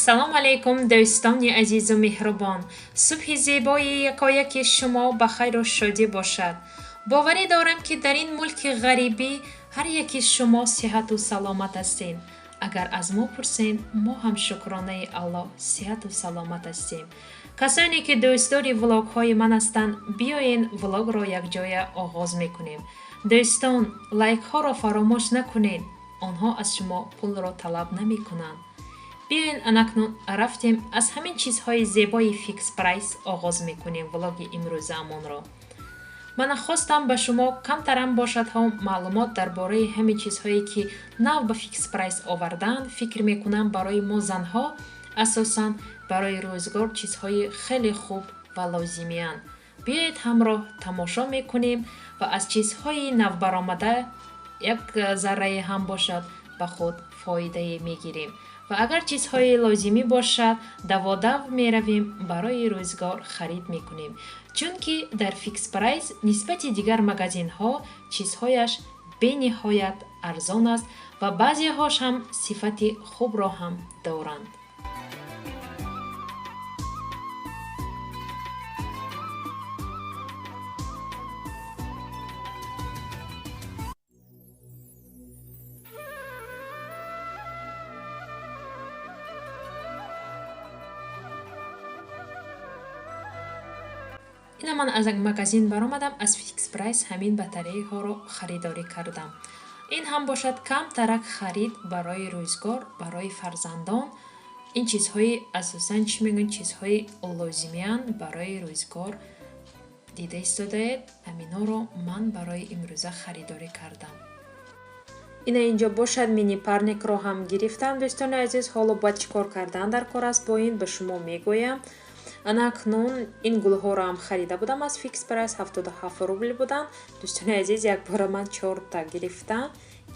Салом алейкум, дӯстони азизу меҳрубон. Субҳи зебои якояки шумо ба хайру шодӣ бошад. Боварӣ дорам, ки дар ин мулки ғарибӣ ҳар яки шумо сиҳату саломат ҳастед. Агар аз мо пурсед, мо ҳам, шукронаи Аллоҳ, сиҳату саломат ҳастем. Касоне ки дӯстдори влогҳои ман ҳастанд, биёен, влогро якҷоя оғоз мекунем. Дӯстон, лайкҳоро фаромӯш накунед, онҳо аз шумо пулро талаб намекунанд. Биёен, анакнун рафтем, аз ҳамин чизҳои зебои Фикс Прайс оғоз мекунем влоги имрӯзаамонро. Мана, хостам ба шумо камтарам бошад ҳам маълумот дар бораи ҳамин чизҳое, ки нав ба Фикс Прайс овардаанд. Фикр мекунам, барои мо занҳо, асосан барои рӯзгор, чизҳои хеле хуб ва лозимиянд. Биёед, ҳамроҳ тамошо мекунем ва аз чизҳои навбаромада як заррае ҳам бошад ба худ фоидае мегирем ва агар чизҳои лозимӣ бошад, даводав меравем, барои рӯзгор харид мекунем, чунки дар Фикс Прайс нисбати дигар магазинҳо чизҳояш бениҳоят арзон аст ва баъзеҳош ҳам сифати хубро ҳам доранд. Ина, ман аз магазин баромадам, аз Фикс Прайс ҳамин батареяҳоро харидорӣ кардам. Ин ҳам бошад камтарак харид барои рӯзгор, барои фарзандон. Ин чизҳои асосан, чӣ мегӯянд, чизҳои лозимиянд барои рӯзгор. Дида истодаед, ҳаминҳоро ман барои имрӯза харидорӣ кардам. Ина, инҷо бошад, мини парникро ҳам гирифтам, дӯстони азиз. Ҳоло бояд чӣ кор кардан дар кор аст бо ин, ба шумо мегӯям. Ана акнун ин гулҳоро ҳам харида будам аз Фикс Прайс, 77 рубл буданд. Дӯстони азиз, якбора ман чорта гирифтам,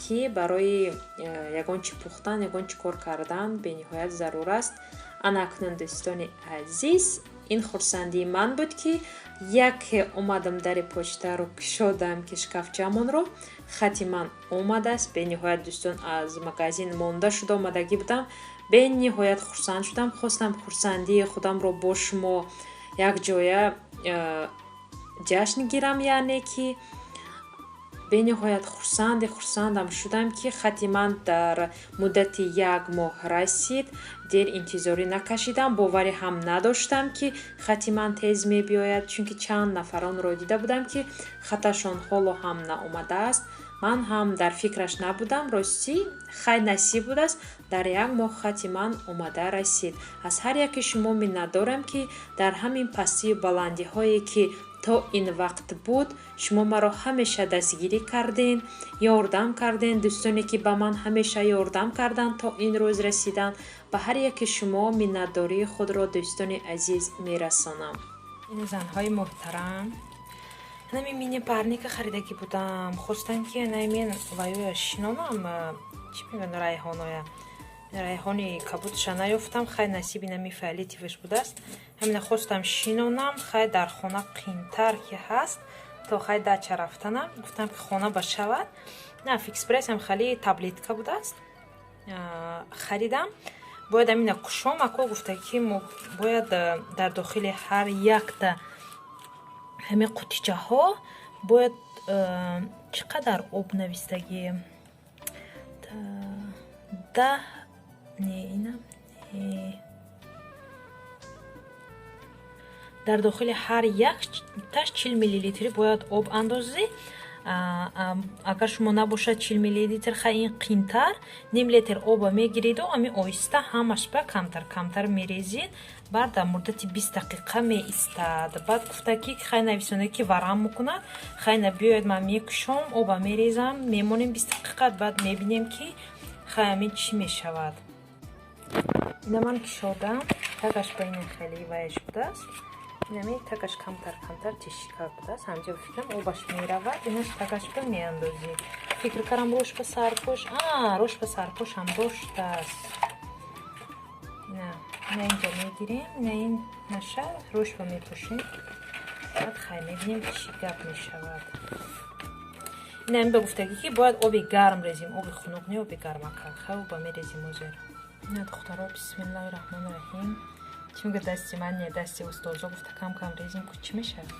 ки барои ягон чӣ пухтан, ягон чӣ кор кардан бениҳоят зарур аст. Ана акнун, дӯстони азиз, ин хурсандии ман буд, ки яке омадам, дари почтаро кушодам, ки шкафчаамонро, хати ман омадааст. Бениҳоят, дӯстон, аз магазин монда шуда омадагӣ будам, бениҳоят хурсанд шудам. Хостам хурсандии худамро бо шумо якҷоя ҷашн гирам, яъне ки бениҳоят хурсанди хурсандам шудам, ки хати ман дар муддати як моҳ расид. Дер интизорӣ накашидам, боварӣ ҳам надоштам, ки хати ман тез мебиёяд, чунки чанд нафаронро дида будам, ки хаташон ҳоло ҳам наомадааст. Ман ҳам дар фикраш набудам, ростӣ. Хай, насиб будааст, дар як моҳ хати ман омада расид. Аз ҳар яки шумо миннатдорам, ки дар ҳамин пастию баландиҳое, ки то ин вақт буд, шумо маро ҳамеша дастгирӣ карден, ёрдам карден. Дӯстоне, ки ба ман ҳамеша ёрдам карданд, то ин рӯз расидан, ба ҳар яки шумо миннатдории худро, дӯстони азиз, мерасонам. Ин занҳои муҳтарам, ҳанами мини парника харидагӣ будам. Хостам, ки анамин ваёя шинонам, чӣ мегӯянд, райҳоноя, райҳони кабудша наёфтам. Хай, насиби нами фиолетовыйш будааст. Ҳамина хостам шинонам. Хай, дар хона қинтар ки ҳаст, то хай дача рафтанам. Гуфтам, ки хона ба шавад. На, Фикс Прайсам хали таблетка будааст, харидам. Бояд амина кушом. Ако гуфта, ки мо бояд дар дохили ҳар якта ҳамин қутичаҳо бояд чӣ қадар об навистагӣ, 10, не, ина, дар дохили ҳар якташ 40 миллилитри бояд об андозӣ. Агар шумо набошад 40 миллилитр, хай, ин қинтар, ним литр оба мегириду ами оҳиста ҳамаш ба камтар камтар мерезид. Баъд дар муддати 20 дақиқа меистад. Баъд гуфта, ки хай, нависонда, ки варам мекунад. Хай, на, биёед, ман мекушом, оба мерезам, мемонем 20 дақиқа, баъд мебинем, ки хай, амин чӣ мешавад. Ина, ман кушодам, тагаш ба ин хеле ваяш будааст. Инами тагаш камтар камтар тишикар будааст. Ҳамҷа фикрам, обаш меравад. Инаш тагаш ба меандозӣ. Фикр кардам, рош ба сарпӯш, рош ба сарпӯш ҳам доштааст. На, инҷа мегирем, на, ин наша рош ба мепӯшем. Баъд хай, мебинем, чӣ гап мешавад. Ина, ба гуфтагӣ, ки бояд оби гарм резим, оби хунук не, оби гармака. Хай, оба мерезим озер. Ина духтаро, бисмиллаҳи раҳмони раҳим. Чӣ мегӯяд, дасти ман не, дасти устозо гуфта кам кам резим ку, чӣ мешавад?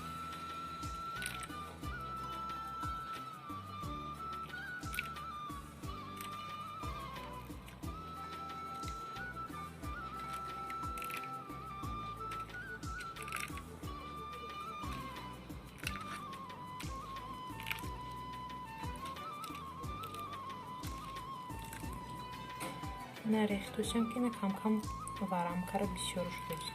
Нарехтусям ки на кам-кам варамкара бисёр шудааст.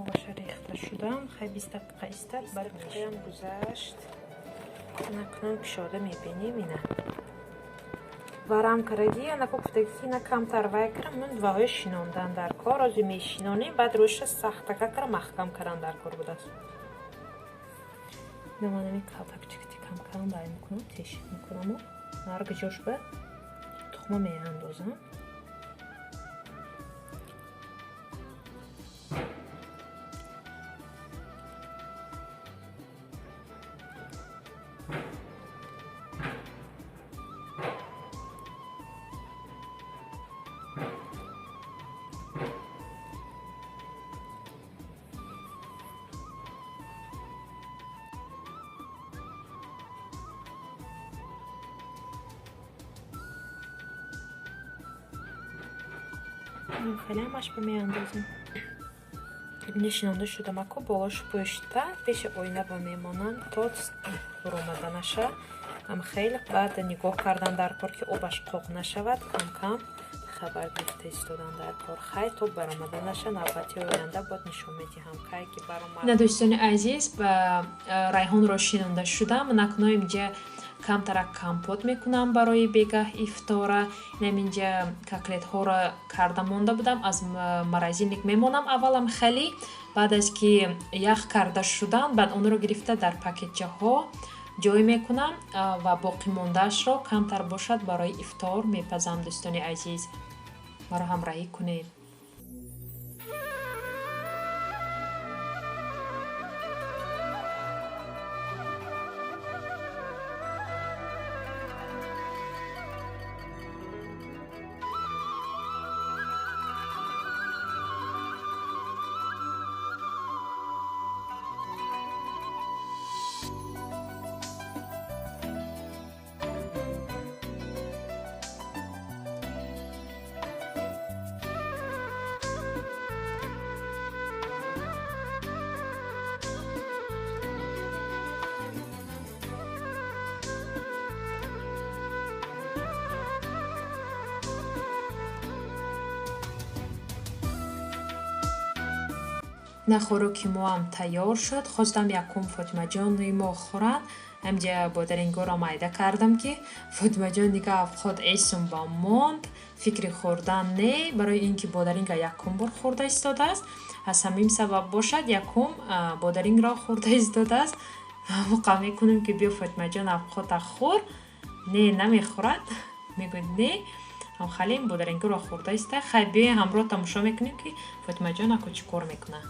Оваша рехта шудам, хай 20 дақиқа истад, баъд дақиқаям гузашт. Накунам кушода мебинем. Ина варам караги, анако гуфтаги ки ина камтар вай карам, мун дваҳои шинондан дар кор, ози мешинонем, баъд рӯша сахтака кара маҳкам кардан дар кор будааст. Ина ман ами калтакчикати кам-кам вай мекунам, тешик мекунаму нарги ҷош ба тухма меандозам. Хеле ҳамаш ба меандозем. Нишинонда шудамаку болош пӯшта пеши оина ба мемонам то буромаданаша. Ам хеле баъд нигоҳ кардан дар кор, ки обаш қоқ нашавад, кам-кам хабар гирифта истодан дар кор. Хай то баромаданаша навбати оянда бояд нишон медиҳам, кай ки баромад. На дӯстони азиз, ба райҳонро шинонда шудам. Накуно инҷа камтарак компот мекунам барои бегаҳ ифтора. Инам инҷа коклетҳоро карда монда будам, аз морозильник мемонам аввалам хеле, баъд аз ки ях карда шудан, баъд онро гирифта дар пакетчаҳо ҷой мекунам ва боқимондаашро камтар бошад барои ифтор мепазам. Дӯстони азиз, маро ҳамроҳӣ кунед. На хӯроки моам тайёр шуд. Хостам якум Фотимаҷони мо хӯранд. Ҳамҷа бодарингоро майда кардам, ки Фотимаҷон дига авқот эсум ба монд. Фикри хӯрдан не, барои ин ки бодаринга якум бор хӯрда истодааст. Аз ҳамин сабаб бошад якум бодарингро хӯрда истодааст. Муқам мекунем ки биё Фотимаҷон авқота хӯр. Не, намехӯрад. Мегӯяд не. Халим бодарингоро хӯрда иста. Хай биё ҳамроҳ тамошо мекунем, ки Фотимаҷон ако чӣ кор мекунад.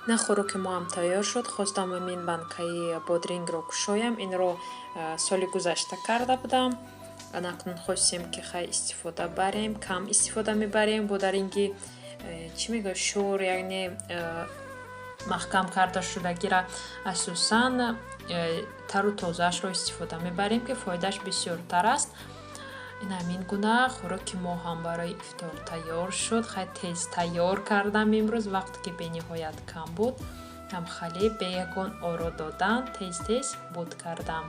На, хӯроки мо ҳам тайёр шуд. Хостам ҳамин банкаи бодрингро кушоям. Инро соли гузашта карда будам. Анакнун хостем, ки хай, истифода барем. Кам истифода мебарем бодринги, чӣ мегӯяд, шӯр, яъне маҳкам карда шудагира, асосан тару тозаашро истифода мебарем, ки фоидааш бисёртар аст. Ин ҳамин гуна хӯроки мо ҳам барои ифтор тайёр шуд. Хай, тез тайёр кардам имрӯз, вақте ки бениҳоят кам буд. Ҳам хеле бе ягон оро додан тез тез буд кардам.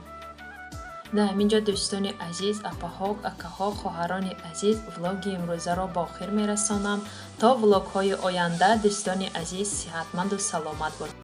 На, ҳаминҷо, дӯстони азиз, апаҳо, акаҳо, хоҳарони азиз, влоги имрӯзаро ба охир мерасонам. То влогҳои оянда, дӯстони азиз, сиҳатманду саломат бошед.